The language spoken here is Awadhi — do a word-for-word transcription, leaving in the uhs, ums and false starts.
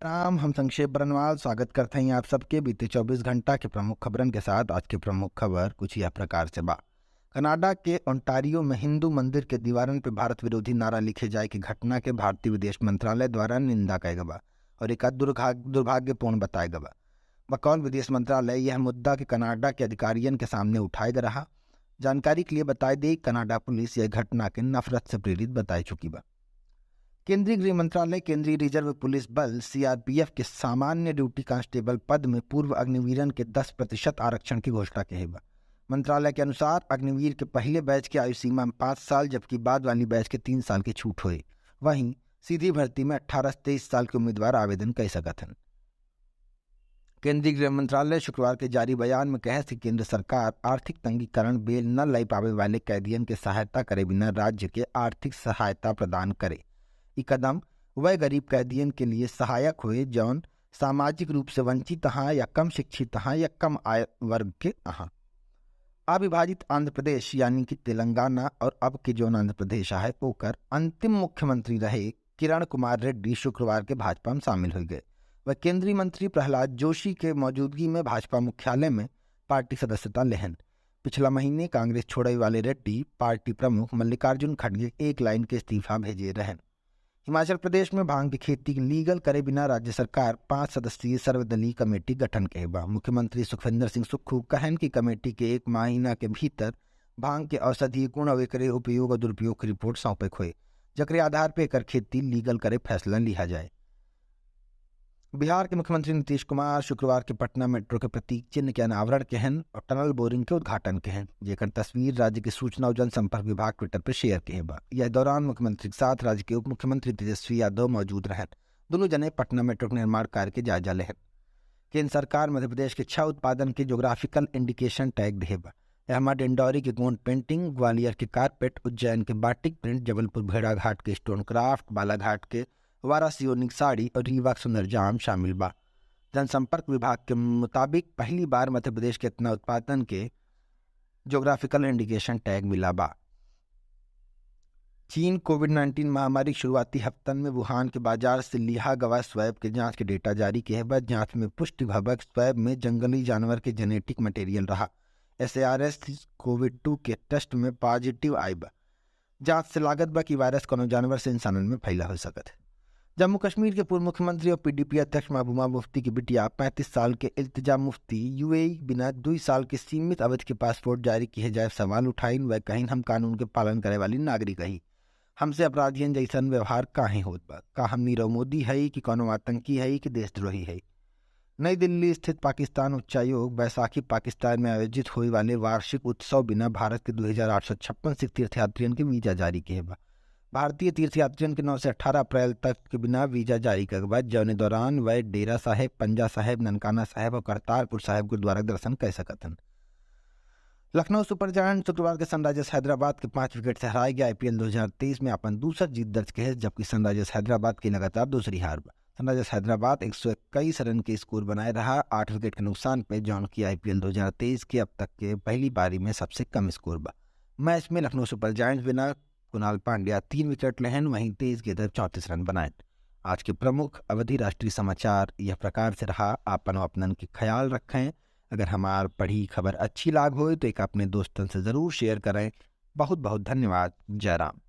राम, हम संक्षेप बरनवाल स्वागत करत हई आप सबके बीते चउबीस घंटा के प्रमुख खबरन के साथ। आज के प्रमुख खबर कुछ यह प्रकार से बा। कनाडा के ओंटारियो में हिंदू मंदिर के दीवारन पे भारत विरोधी नारा लिखे जाए के घटना के भारतीय विदेश मंत्रालय द्वारा निंदा कइल गवा और एका दुर्घा-, दुर्भाग्यपूर्ण बताइल गवा। बकौल विदेश मंत्रालय, यह मुद्दा के कनाडा के अधिकारियन के सामने उठाइल रहा। जानकारी के लिए बताइ देई, कनाडा पुलिस यह घटना के नफरत से प्रेरित बताइ चुकी बा। केंद्रीय गृह मंत्रालय केंद्रीय रिजर्व पुलिस बल, सीआरपीएफ, के सामान्य ड्यूटी कांस्टेबल पद में पूर्व अग्निवीरन के दस प्रतिशत आरक्षण की घोषणा कहे बा। मंत्रालय के अनुसार, अग्निवीर के पहिले बैच के आयु सीमा में पाँच साल, जबकि बाद वाली बैच के तीन साल की छूट होई। वहीं सीधी भर्ती में अठारह से तेईस साल के उम्मीदवार आवेदन कइ सकत हन। केंद्रीय गृह मंत्रालय शुक्रवार के जारी बयान में कहे कि केंद्र सरकार आर्थिक तंगी कारण बेल न लइ पावे वाले कैदियन के सहायता करे बिना राज्य के आर्थिक सहायता प्रदान करे। ई कदम वह गरीब कैदियन के लिए सहायक होए, जौन सामाजिक रूप से वंचित हाँ या कम शिक्षित हाँ या कम आय वर्ग के हाँ। अविभाजित आंध्र प्रदेश यानी कि तेलंगाना और अब के जौन आंध्र प्रदेश आहे, ओकर अंतिम मुख्यमंत्री रहे किरण कुमार रेड्डी शुक्रवार के भाजपा में शामिल होइ गए। वह केंद्रीय मंत्री प्रहलाद जोशी के मौजूदगी में भाजपा मुख्यालय में पार्टी सदस्यता लेहन। पिछला महीने कांग्रेस छोड़े वाले रेड्डी पार्टी प्रमुख मल्लिकार्जुन खड़गे के एक लाइन के इस्तीफा भेजे रहन। हिमाचल प्रदेश में भांग की खेती लीगल करे बिना राज्य सरकार पाँच सदस्यीय सर्वदलीय कमेटी गठन कहे बा। मुख्यमंत्री सुखविंदर सिंह सुक्खू कहन कि कमेटी के एक महीना के भीतर भांग के औषधीय गुण और एकरे उपयोग और दुरुपयोग की रिपोर्ट सौंपे के होए, जकरे आधार पे एकर खेती लीगल करे फैसला लिहा जाए। बिहार के मुख्यमंत्री नीतीश कुमार शुक्रवार के पटना मेट्रो के प्रतीक चिन्ह के अनावरण केहन और टनल बोरिंग के उद्घाटन केहन, जेकर तस्वीर राज्य के सूचना और जनसंपर्क विभाग ट्विटर पर शेयर केहे बा। यह दौरान मुख्यमंत्री के साथ राज्य के उप मुख्यमंत्री तेजस्वी यादव मौजूद रहन। दोनों जने पटना मेट्रो के निर्माण कार्य के जायजा लेहन। केंद्र सरकार मध्य प्रदेश के छह उत्पादन के ज्योग्राफिकल इंडिकेशन टैग देहे बा। एहमा डिंडौरी के गोंड पेंटिंग, ग्वालियर के कारपेट, उज्जैन के बाटिक प्रिंट, जबलपुर भेड़ाघाट के स्टोन क्राफ्ट, बालाघाट के वारासियोनिक साड़ी और रीवा के सुंदर जाम शामिल बा। जनसंपर्क विभाग के मुताबिक पहली बार मध्य प्रदेश के इतना उत्पादन के ज्योग्राफिकल इंडिकेशन टैग मिला बा। चीन कोविड नाइनटीन महामारी के शुरुआती हफ्तन में वुहान के बाजार से लिहा गवा स्वैब के जांच के डेटा जारी किहे बा। जांच में पुष्टि भवा कि स्वैब में जंगली जानवर के जेनेटिक मटेरियल रहा। एसएआरएस कोविड टू के टेस्ट में पॉजिटिव आई बा। जांच से लागत बा कि वायरस कौनो जानवर से इंसानन में फैला हो सकत है। जम्मू कश्मीर के पूर्व मुख्यमंत्री और पीडीपी अध्यक्ष महबूबा मुफ्ती की बिटिया पैंतीस साल के इल्तिजा मुफ्ती यूएई बिना दुई साल के सीमित अवधि के पासपोर्ट जारी किहे जाए सवाल उठाइन। वह कहिन, "हम कानून के पालन करे वाली नागरिक हई, हमसे अपराधियन जैसन व्यवहार काहे होत बा? का हम नीरव मोदी हई कि कौनो आतंकी हई कि देशद्रोही हई?" नई दिल्ली स्थित पाकिस्तान उच्चायोग बैसाखी पाकिस्तान में आयोजित होए वाले वार्षिक उत्सव बिना भारत के दो हजार आठ सौ छप्पन सिख तीर्थयात्रियन के वीजा जारी किहे बा। भारतीय तीर्थयात्रियन के नौ से अठारह अप्रैल तक के बिना वीजा जारी करे के बा, जौने दौरान वह डेरा साहेब, पंजा साहेब, ननकाना साहेब और करतारपुर साहेब गुरुद्वारा के दर्शन कर सकत हन। लखनऊ सुपर जायंट शुक्रवार के सनराइजर्स हैदराबाद के पाँच विकेट से हराए गए। आईपीएल दो हजार तेईस में अपन दूसर जीत दर्ज किहे, जबकि सनराइजर्स हैदराबाद की लगातार दूसरी हार बा। सनराइजर्स हैदराबाद एक सौ इक्कीस रन के स्कोर बनाए रहा, आठ विकेट के नुकसान पे, जौन की आईपीएल दो हजार तेईस के अब तक के पहली पारी में सबसे कम स्कोर बा। मैच में लखनऊ सुपर जायंट्स बिना कुणाल पांड्या तीन विकेट लेहन, वहीं तेज गेंद चौंतीस रन बनाए। आज के प्रमुख अवधी राष्ट्रीय समाचार यह प्रकार से रहा। आपन और अपनन के ख्याल रखें। अगर हमार पढ़ी खबर अच्छी लाग होए तो एक अपने दोस्तन से जरूर शेयर करें। बहुत बहुत धन्यवाद। जय राम।